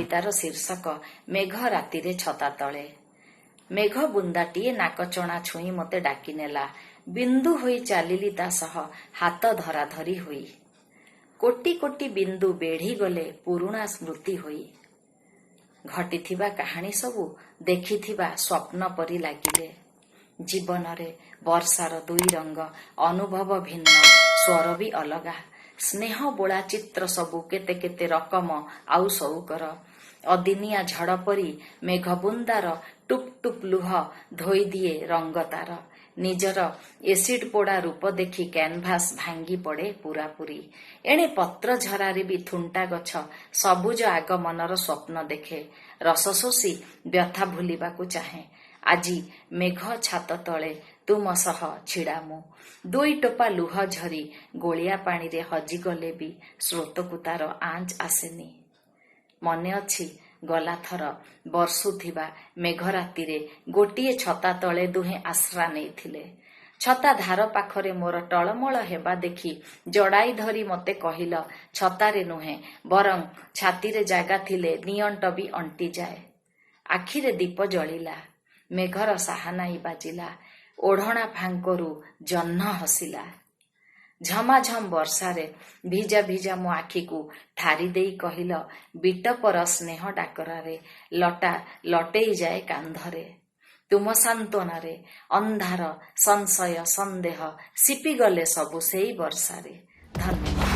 କବିତାର ଶୀର୍ଷକ ମେଘ ରାତିରେ ଛତା ତଳେ। ମେଘ ବୁନ୍ଦାଟିଏ ନାକଚଣା ଛୁଇଁ ମୋତେ ଡାକିନେଲା। ବିନ୍ଦୁ ହୋଇ ଚାଲିଲି ତା ସହ ହାତ ଧରାଧରି ହୋଇ। କୋଟି କୋଟି ବିନ୍ଦୁ ବେଢ଼ିଗଲେ ପୁରୁଣା ସ୍ମୃତି ହୋଇ। ଘଟିଥିବା କାହାଣୀ ସବୁ ଦେଖିଥିବା ସ୍ୱପ୍ନ ପରି ଲାଗିଲେ। ଜୀବନରେ ବର୍ଷାର ଦୁଇ ରଙ୍ଗ, ଅନୁଭବ ଭିନ୍ନ, ସ୍ୱର ବି ଅଲଗା। ସ୍ନେହ ବୋଳା ଚିତ୍ର ସବୁ କେତେ କେତେ ରକମ ଆଉ ସଉକର। ଅଦିନିଆ ଝଡ଼ ପରି ମେଘବୁନ୍ଦାର ଟୁପ୍ ଟୁପ୍ ଲୁହ ଧୋଇଦିଏ ରଙ୍ଗ ତାର। ନିଜର ଏସିଡ୍ ପୋଡ଼ା ରୂପ ଦେଖି କ୍ୟାନଭାସ ଭାଙ୍ଗି ପଡ଼େ ପୂରାପୂରି। ଏଣେ ପତ୍ର ଝରାରେ ବି ଥୁଣ୍ଟା ଗଛ ସବୁଜ ଆଗମନର ସ୍ୱପ୍ନ ଦେଖେ। ରସ ଶୋଷି ବ୍ୟଥା ଭୁଲିବାକୁ ଚାହେଁ। ଆଜି ମେଘ ଛାତ ତଳେ ତୁମ ସହ ଛିଡ଼ା ମୁଁ। ଦୁଇ ଟୋପା ଲୁହ ଝରି ଗୋଳିଆ ପାଣିରେ ହଜିଗଲେ ବି ସ୍ରୋତକୁ ତାର ଆଞ୍ଚ ଆସେନି। ମନେ ଅଛି, ଗଲାଥର ବର୍ଷୁଥିବା ମେଘରାତିରେ ଗୋଟିଏ ଛତା ତଳେ ଦୁହେଁ ଆଶ୍ରା ନେଇଥିଲେ। ଛତା ଧାର ପାଖରେ ମୋର ଟଳମଳ ହେବା ଦେଖି ଜଡ଼ାଇ ଧରି ମୋତେ କହିଲ, ଛତାରେ ନୁହେଁ ବରଂ ଛାତିରେ ଜାଗା ଥିଲେ ନିଅଣ୍ଟ ବି ଅଣ୍ଟିଯାଏ। ଆଖିରେ ଦୀପ ଜଳିଲା। ମେଘର ସାହାନାଇ ବାଜିଲା। ଓଢ଼ଣା ଫାଙ୍କରୁ ଜହ୍ନ ହସିଲା। ଝମାଝମ ବର୍ଷାରେ ଭିଜା ଭିଜା ମୋ ଆଖିକୁ ଠାରି ଦେଇ କହିଲ, ବିଟପର ସ୍ନେହ ଡାକରାରେ ଲଟା ଲଟେଇ ଯାଏ କାନ୍ଧରେ। ତୁମ ସାନ୍ତ୍ୱନାରେ ଅନ୍ଧାର, ସଂଶୟ, ସନ୍ଦେହ ସିପିଗଲେ ସବୁ ସେଇ ବର୍ଷାରେ। ଧନ୍ୟବାଦ।